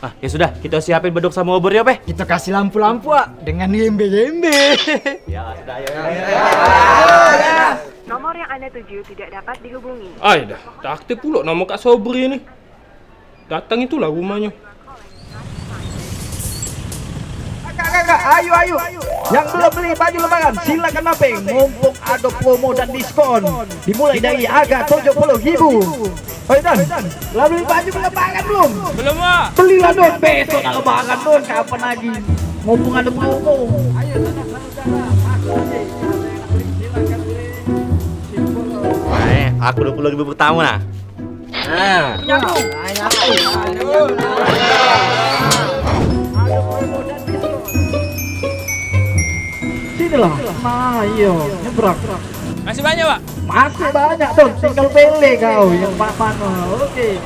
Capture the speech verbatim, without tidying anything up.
Ah, ya sudah, kita siapin beduk sama obor ya, Peh. Kita kasih lampu-lampu, ah, dengan yembe-yembe. Ya, sudah, ayo, ayo, ayo. Nomor yang Anda tuju tidak dapat dihubungi. Ai dah, tak aktif pula nama Kak Sobri ni. Datang itulah rumahnya. Kakak, kakak, ayo, ayo. Yang belum beli baju lebaran, silakan mampir. Mumpung ada promo dan diskon. Dimulai dari harga tujuh puluh ribu. Oi, Don, lah beli baju lebaran belum? Belum, Wak. Belilah, Don, besok nak lebaran, Don. Kapan lagi? Mumpung ada promo. Eh, aku dua puluh ribu pertama nah. Nah. Sinilah. Nah, iyo, nyebrang. Masih banyak, Wak? Masih banyak, Don. Tinggal pilih kau yang mana. Oke.